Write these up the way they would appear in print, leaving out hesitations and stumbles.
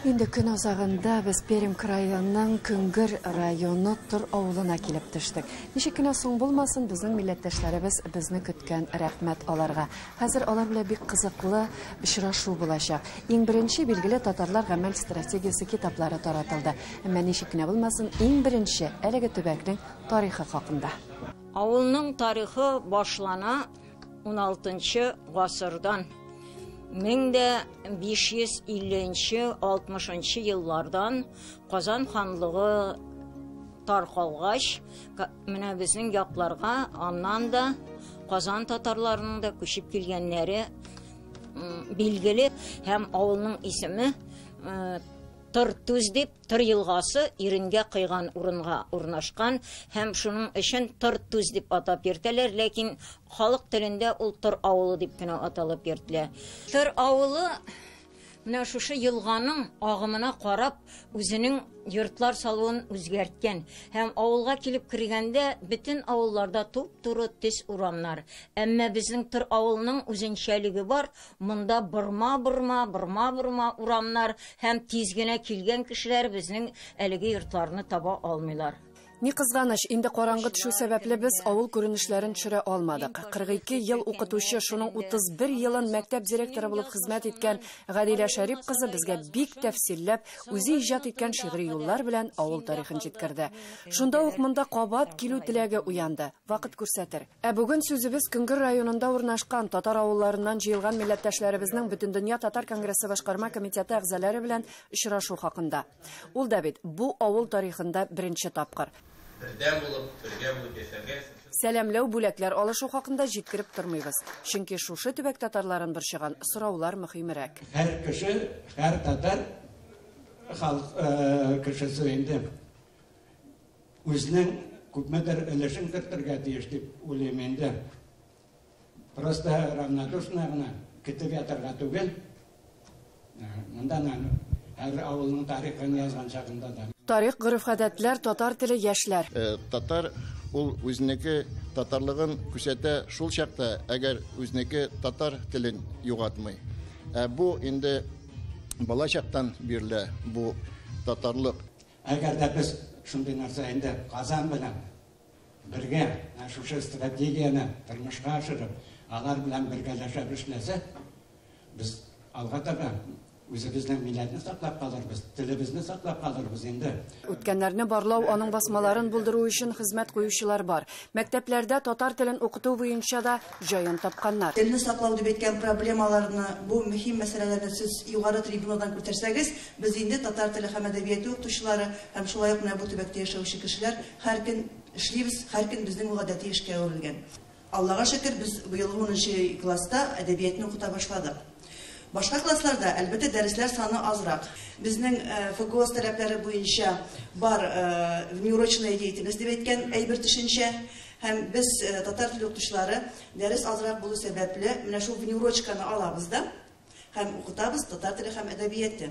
Инде көн азагында без Пермь краеның Көнгер районы Тор авылына килеп төштек. Ничек кенә соң булмасын, безнең милләттәшләребез безне көткән, рәхмәт аларга. Хәзер алар белән бик кызыклы очрашу булачак. Иң беренче, билгеле, Татарлар гамәл стратегиясе китаплары таратылды. Әмма ничек кенә булмасын, иң беренче әлеге төбәкнең тарихы хакында. Авылның тарихы башлана 16 гасырдан. 1550-нче, 60 еллардан Казан ханлыгы таркалгач, менә безнең якларга аннан да Казан татарларының да күчеп килгәннәре билгеле һәм авылның исеме Тыр-Түз дип Тыр елгасы иренгә койган урынга урнашкан һәм шуның өчен Тыр-Түз дип атап йөртәләр, ләкин халык телендә ул Тыр авылы дип кенә аталып йөртелә. Тыр авылы менә шушы елганың агымына карап үзенең йортлар салуын үзгәрткән һәм авылга килеп кергәндә бөтен авылларда туп-туры төз урамнар. Әмма безнең Тыр авылының үзенчәлеге бар, Монда борма-борма, борма-борма урамнар һәм тиз генә килгән кешеләр безнең әлеге йортларны таба алмыйлар. Ни кызганыч, инде караңгы төшү сәбәпле без авыл күренешләрен төшерә алмадык. 42 ел укытучы, шуның 31 елын мәктәп директоры булып хезмәт иткән Гадилә Шәрип кызы безгә бик тәфсилләп, үзе иҗат иткән шигъри юллар белән авыл тарихын җиткерде. Шунда ук монда кабат килү теләге уянды. Вакыт күрсәтер. Ә бүген сүзебез Көнгер районында урнашкан татар авылларыннан җыелган милләттәшләребезнең Бөтендөнья татар конгрессы башкарма комитеты әгъзалары белән очрашу хакында. Ул да бит бу авыл тарихында беренче тапкыр. Бердәм булып, бергә булып яшәргә. Сәламләү, бүләкләр алышу хакында җиткереп тормыйбыз. Чөнки шушы төбәк татарларын борчыган сораулар мөһимрәк. Һәр кеше, һәр татар халык кешесе инде Үзенең күпмедер өлешен кертергә тиеш дип уйлыйм инде. Просто равнодушно гына көтеп ятарга түгел. Монда һәр авылның тарихын язган чагында да. Тарих, гореф-гадәтләр, татар теле, яшьләр. Татар ул үзенеке татарлыгын күрсәтә шул чакта, әгәр үзенеке татар телен югатмый. Ә бу инде бала чактан бирелә бу татарлык. Әгәр дә без шундый нәрсә инде Казан белән бергә менә шушы стратегияне тормышка ашырып, алар белән бергәләшеп эшләсәк, без алга таба үзебезнең милләтне саклап калырбыз, телебезне саклап калырбыз инде. Үткәннәрне барлау, аның басмаларын булдыру өчен хезмәт куючылар бар. Мәктәпләрдә татар телен укыту буенча да җаен тапканнар. Телне саклау дип әйткән проблемаларны, бу мөһим мәсьәләләрне сез югары трибунадан күтәрсәгез, Без инде татар теле һәм әдәбияты укытучылары һәм шулай ук менә бу төбәктә яшәүче кешеләр һәр көн эшлибез, һәр көн безнең ул гадәти эшкә әверелгән. Аллага шөкер, без быелгы унынчы класста әдәбиятны укыта башладык. Башка классларда, әлбәттә, дәресләр саны азрак. Безнең ФГОС таләпләре буенча бар внеурочная деятельность дип әйткән әйбер төшенчә. Һәм без, татар теле укытучылары, дәрес азрак булу сәбәпле, менә шул внеурочканы алабыз да, Һәм укытабыз татар теле һәм әдәбияты.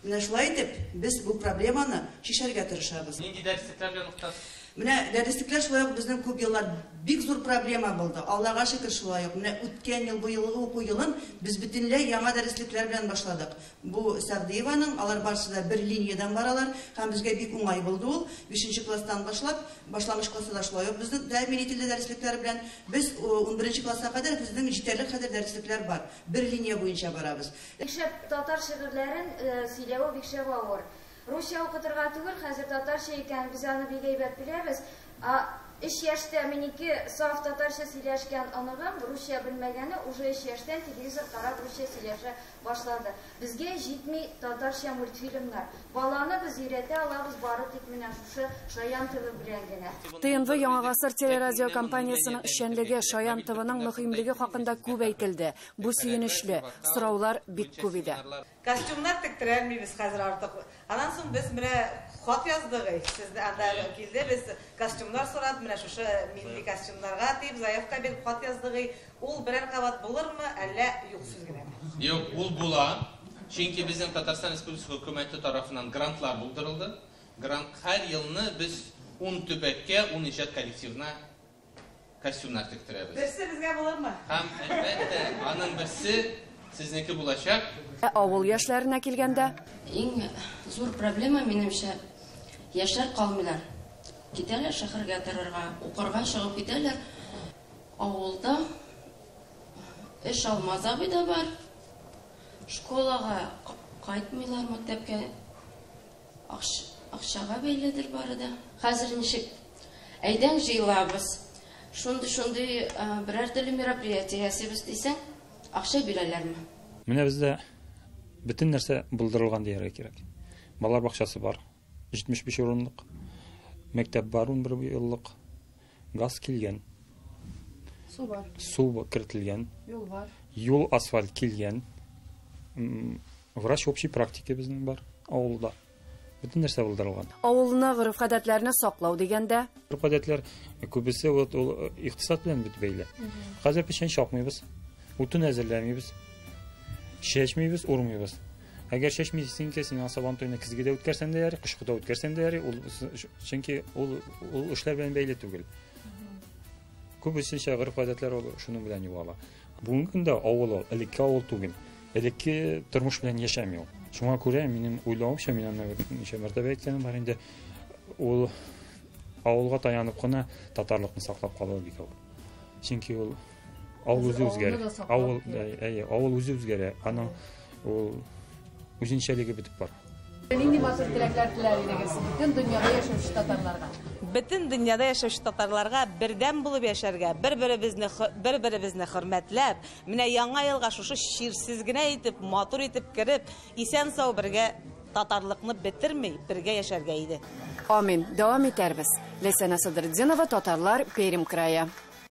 Менә шулай итеп, без бу проблеманы чишәргә тырышабыз. Нинди дәреслекләр белән укытасыз? Менә дәреслекләр шулай ук безнең күп еллар бик зур проблема булды. Аллага шөкер, шулай ук менә үткән ел, быелгы уку елын без бөтенләй яңа дәреслекләр белән башладык. Бу Сәгъдиеваның, алар барысы да бер линиядән баралар һәм безгә бик уңай булды ул. Бишенче класстан башлап, башлангыч класста да шулай ук безнең даими телдә дәреслекләр белән без унберенче класска кадәр безнең җитәрлек хәзер дәреслекләр бар. Бер линия буенча барабыз. Бик шәп татар шигырьләрен сөйләве бик шәп авыр. Русча укытырга түгел, хәзер татарча икән, без аны бик әйбәт беләбез. А өч яшьтә минеке саф татарча сөйләшкән оныгым, русча белмәгәне, уже өч яшьтән телевизор карап русча сөйләшә башлады. Безгә җитми татарча мультфильмнар. Баланы без өйрәтә алабыз бары тик менә шушы Шаян ТВ белән генә. ТНВ Яңа гасыр телерадиокомпаниясенең эшчәнлеге, Шаян ТВның мөһимлеге хакында күп әйтелде. Бу сөенечле. Сораулар бик күп иде. Костюмнар тектерәлмибез хәзер артык. Аннан соң без менә хат яздык, сез анда килде, без костюмнар сорап, менә шушы милли костюмнарга дип заявка биреп хат яздык. Ул берәр кабат булырмы, әллә юк сүз генәме? Юк, ул була. Чөнки безнең Татарстан Республикасы хөкүмәте тарафыннан грантлар булдырылды. Грант һәр елны без ун төбәккә, ун иҗат коллективына костюмнар тектерәбез. Берсе безгә булырмы? Һәм, әлбәттә, аның берсе сезнеке булачак. Ә авыл яшьләренә килгәндә? Иң зур проблема, минемчә, яшьләр калмыйлар. Китәләр шәһәргә торырга, укырга чыгып китәләр. Авылда эш Алмаз абый да бар. Школага кайтмыйлар, мәктәпкә акчага бәйледер бары да. Хәзер ничек? Әйдәң җыелабыз. Шундый-шундый берәр төрле мероприятие ясыйбыз дисәң, акча бирәләрме? Менә бездә бөтен нәрсә булдырылган дияргә кирәк. Балалар бакчасы бар, 75 урынлык. Мәктәп бар, 11 еллык. Газ килгән. Су бар. Су кертелгән. Юл бар. Юл асфальт килгән. Врач общей практики безнең бар авылда. Бөтен нәрсә булдырылган. Авылны гореф-гадәтләрне саклау дигәндә, Гореф-гадәтләр күбесе вот ул икътисад белән бит бәйле. Хәзер печән чапмыйбыз, утын әзерләмибез, чәчмибез, урмыйбыз. Әгәр чәчмисең икән, син Сабан туйны көзге дә үткәрсәң дә ярый, кышкы да үткәрсәң дә ярый, ул чөнки ул эшләр белән бәйле түгел. Күбесенчә гореф-гадәтләр ул шуның белән югала. Бүгенге көндә авыл ул элекке авыл түгел. Элекке тормыш белән яшәми ул. Шуңа күрә минем уйлавымча, мин аны ничә мәртәбә әйткәнем бар инде, ул авылга таянып кына татарлыкны саклап калу бик авыр. Чөнки ул авыл үзе үзгәрә. Авыл, әйе, авыл үзе үзгәрә. Аның ул үзенчәлеге бетеп бара. Нинди матур теләкләр теләр идегез бөтен дөньяда яшәүче татарларга? Бөтен дөньяда яшәүче татарларга бердәм булып яшәргә, бер-беребезне хөрмәтләп, менә яңа елга шушы чирсез генә итеп, матур итеп кереп, исән-сау бергә татарлыкны бетерми, бергә яшәргә иде. Амин. Дәвам итәрбез. Ләйсәнә Садретдинова, Татарлар, Пермь крае.